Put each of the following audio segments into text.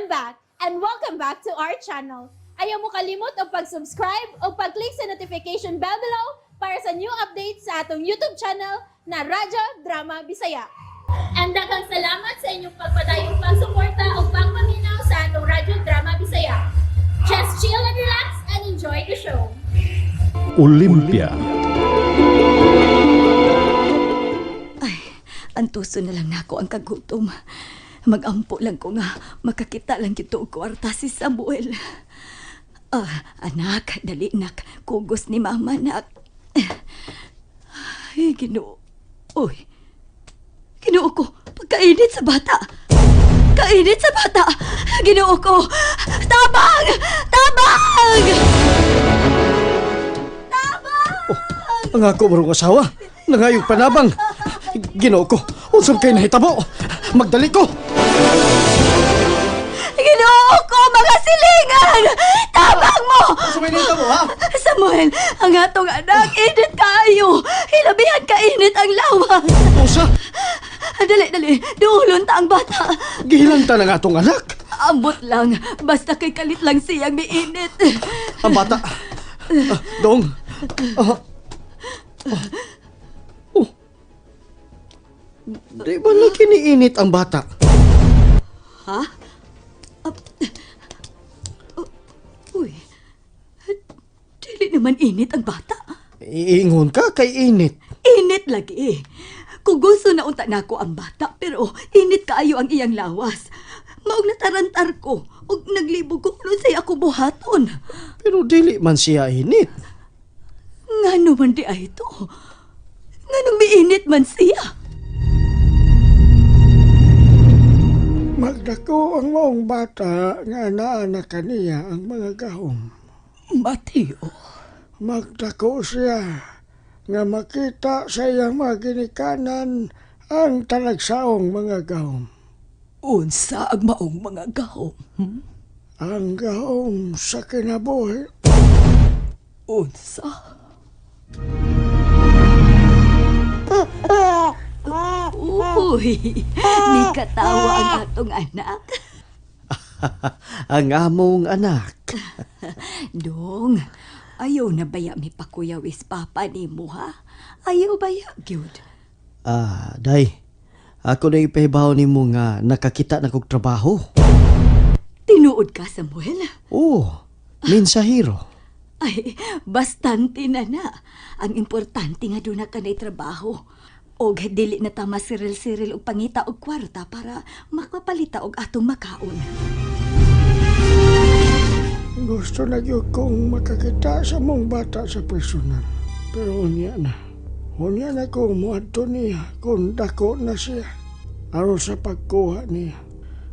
I'm back and welcome back to our channel. Ayaw mo kalimot og pag-subscribe o pag-click sa notification bell below para sa new updates sa atong YouTube channel na Radyo Drama Bisaya. And daghang salamat sa inyong pagpadayong pagsuporta o pagpaminaw sa atong Radyo Drama Bisaya. Just chill and relax and enjoy the show. Olympia. Ay, antuso na lang nako ang kagutom. Magampo lang ko nga makakita lang kito og kwarta si Samuel. Ah, anak, dali nak. Kugos ni mama nak. Ay, Ginoo. Uy. Ginoo ko, pagkainit sa bata. Kainit sa bata. Ginoo ko. Tabang! Tabang! Ang ako marong asawa, nangayog panabang. Ginoo ko, unsam kay nahitabo. Magdali ko. Ginoo ko, mga silingan! Tabang mo! Unsa may nahitabo ha? Samuel, ang atong anak, init kaayo. Hilabihan ka init ang lawas. Unsa? Dali, dali. Duulon ta ang bata. Gihilanta na nga atong anak. Ambot lang. Basta kay kalit lang siyang miinit. Ang bata. Ah, dong. Ah. Ah. Oh. Di ba na kiniinit ang bata? Ha? Uy. Dili naman init ang bata. Iingon ka kay init. Init lagi. Kung gusto na unta nako ang bata, pero init kaayo ang iyang lawas. Maog natarantar ko, ug naglibog ko kung unsay ako buhaton. Pero dili man siya init. Ngano man di ay ito? Nganong miinit man siya? Magdako ang maong bata nga naa na kaniya ang mga gahom. Mateo, Magdako siya nga makita sa iyang mga ginikanan ang talagsaong mga gahom. Unsa ang maong mga gahom? Hmm? Ang gahom sa kinabuhi. Unsa? Uy, ni katawa ang atong anak. Ang among anak. Dong, ayaw na baya mi pakuyaw is papa ni mo ha? Ayaw baya, gyud. Ah, day. Ako na ipahibaw nimo nga nakakita na kog trabaho. Tinuod ka, Samuel? Oh, mensahero. Ay, bastante na na. Ang importante nga doon na ka na'y trabaho. Og dili na ta masiril-siril og pangita og kwarta para makapalita og atong makaon. Gusto na gyud kong makakita sa mong bata sa personal. Pero unya na. Unya na ko muadto niya kung dako na siya. Aron sa pagkuha niya.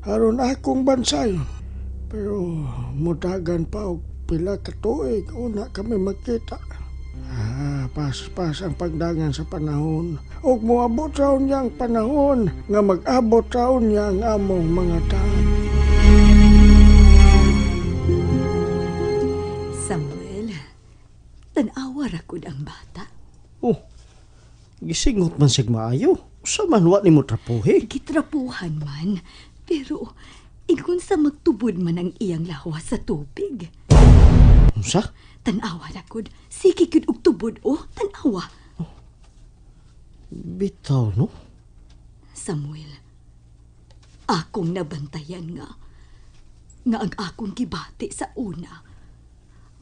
Aron akong bansayon. Pero mudagan pa og pila ka tuig una kami magkita. Ah, paspas ang pagdangan sa panahon. Og moabot sa unyang panahon nga mag-abot sa unya ang among mga taon. Samuel, tan-awa ra gud ang bata. Oh, gisingot man sig maayo. Usa man wa nimo trapuhi. Gitrapuhan man, pero ingon sa magtubod man ang iyang lawas sa tubig. Unsa? Tan-awa ra gud, sige gud og tubod oh, tan-awa. Bitaw no. Samuel, akong nabantayan nga nga ang akong gibati sa una,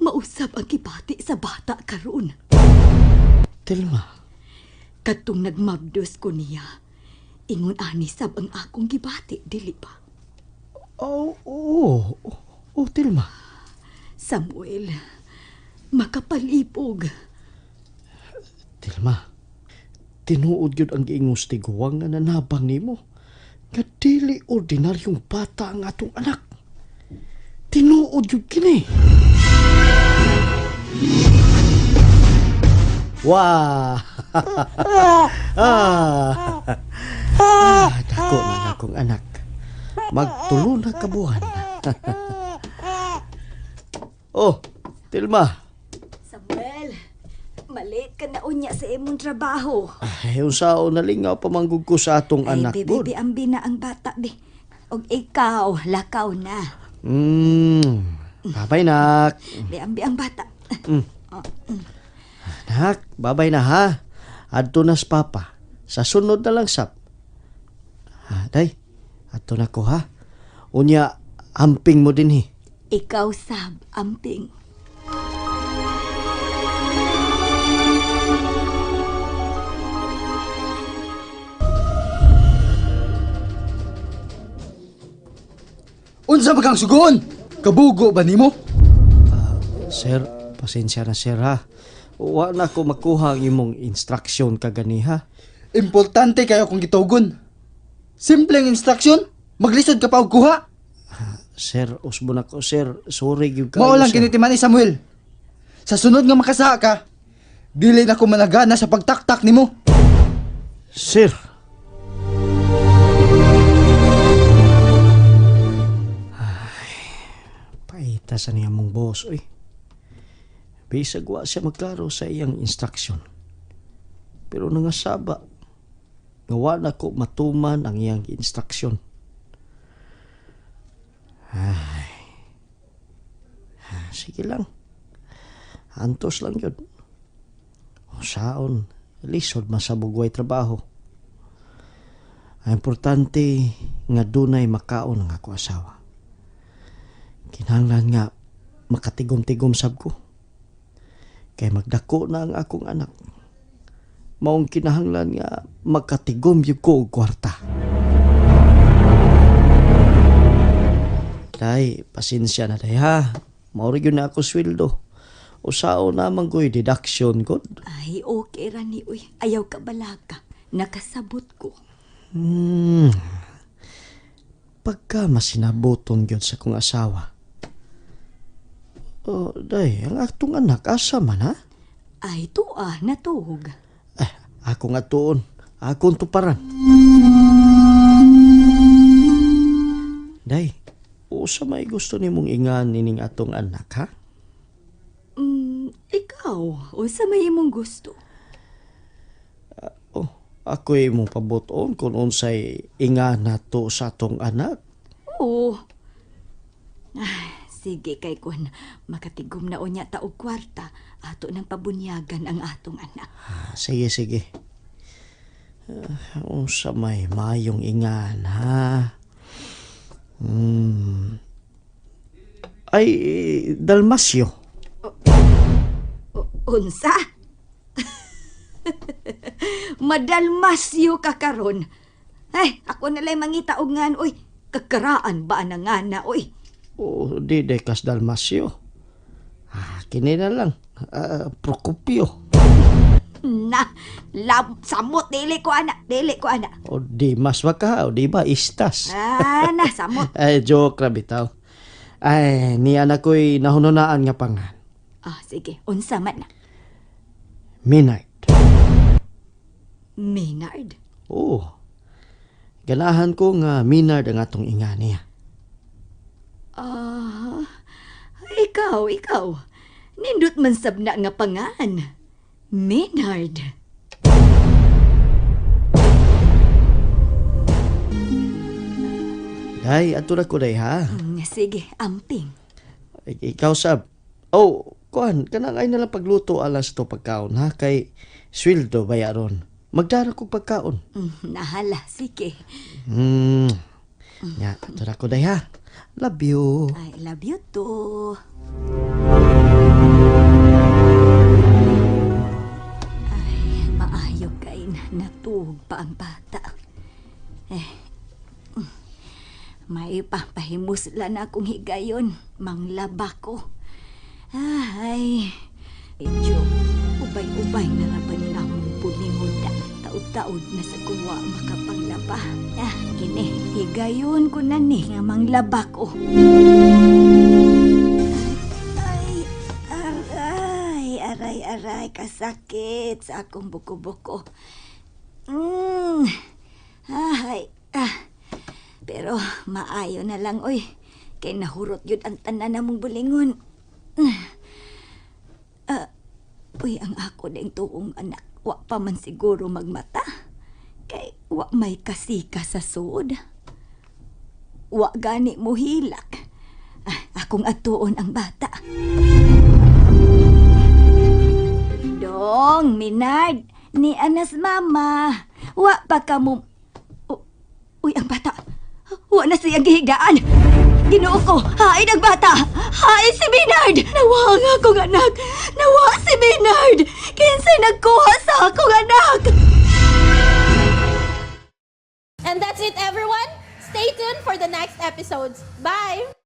mausab ang gibati sa bata karon. Tilma. Kadtong nagmabdos ko niya, ingon ani sab ang akong gibati, dili ba? Oh, oh, oh, oh, Tilma. Samuel, makapalipog. Tilma. Tinuod gyud ang giingos tiguang nga nanabang nimo. Nga dili ordinaryong bata ang atong anak. Tinuod gyud kini. Wah! ah. Ah, dako na nga akong anak. Magtulo na ka buwan. Oh, Tilma. Samuel, malit ka na unya sa imong trabaho. Ay, unsaon nalingaw pamanggug ko sa atong Ay, anak be, gud. be, ambi na ang bata, be. Og ikaw, lakaw na. Babay, nak. Biang-biang bata. Nak, babay na ha. Adto na sa papa. Sa sunod na lang sap. Ha, day. Adto na ko ha. Unya, amping mo din he. Ikaw sab, amping. Unsa ba kang sugoon? Kabugo ba nimo? Sir, pasensya na sir ha. Wa na ko makuha ang imong instruction kaganiha. Importante kayo kung gitugon. Simpleng instruction, maglisod ka pa og kuha. Sir, usbo na ko sir. Sorry gyud kayo. Mao lang sir. kinitiman ni Samuel. Sa sunod nga makasaha ka, dili na ko managana sa pagtaktak nimo. Sir. Ay, paita sa niya mong boss, oy. Bisag wa siya magklaro sa iyang instruction. Pero nangasaba, nga wa na ko matuman ang iyang instruction. Ay. Sige lang. Antos lang yun. Saon, lisod masabog way trabaho. Ang importante nga dunay makaon ang ako asawa. Kinahanglan nga makatigom-tigom sab ko. Kay magdako na ang akong anak. Maong kinahanglan nga makatigom gyud ko og kwarta. Day, pasensya na day ha. Mao ra gyud na ako sweldo. Usao na man ko'y deduction god. Ay, okay ra ni uy. Ayaw ka balaka. Nakasabot ko. Pagka masinabuton gyud sa kong asawa. Oh, day, ang atong anak asa man ha? Ay, tuwa, natuog. Eh, ako nga tuon. Akong tuparan. Day, usa may gusto nimong ingan nining atong anak ha? Ikaw, unsa may imong gusto? Oh, ako'y mong pabuton kung unsay ingan nato sa atong anak. Oo. Ay, sige kay kun makatigom na unya ta og kwarta, ato nang pabunyagan ang atong anak. Ah, sige, sige. Unsa may mayong ingan ha? Ay, Dalmasyo. Unsa? Madalmasyo ka karon. Ay, ako na lang mangita og ngan oy. Kakaraan ba na nga na oy? O, di dekas Dalmasyo. Ah, kini na lang. Procopio. Na, lab, samot dili ko ana, dili ko ana. O di mas waka, o di ba istas. Ah, na samot. Ay, joke ra bitaw. Ay, ni anak ko'y nahununaan nga pangan. Ah, sige, unsa man na. Midnight. Maynard. Oo. Ganahan ko nga Minard ang atong ingan niya. Ah, ikaw, ikaw. Nindot man sab na nga pangan. Maynard. Day, ato na ko day ha. Sige, amping. Ikaw sab. Oh, kuan, kanang ay nalang pagluto alas to pagkaon ha kay sweldo bayaron. Magdara kog pagkaon. Nahala, sige. Nya, ato na ko day ha. Love you. I love you too. Ay, maayo kay natuog pa ang bata. Eh, may papahimusla na akong higayon. Manglaba ko. Ay, medyo ubay-ubay na raban na akong pulingon na. Taod-taod na sa kuwa makapanglaba. Ah, kini, higayon ko na ni nga manglaba ko. Ay, aray, aray, aray, kasakit sa akong buko-buko. Ay, ah. Pero maayo na lang, oy. Kay nahurot yun ang tanan namong bulingon. Uy, ang ako ding tuong anak, wa pa man siguro magmata. Kay wa may kasika sa suod. Wa gani mo hilak. Ah, akong atuon ang bata. Dong, Minard, ni Anas mama. Wa pa ka mo. Uy, ang bata. Wa na siyang gihigdaan. Ginoo ko, hain ang bata. Hain si Maynard. Nawa ang akong anak. Nawa si Maynard. Kinsay nagkuha sa akong anak. And that's it, everyone. Stay tuned for the next episodes. Bye!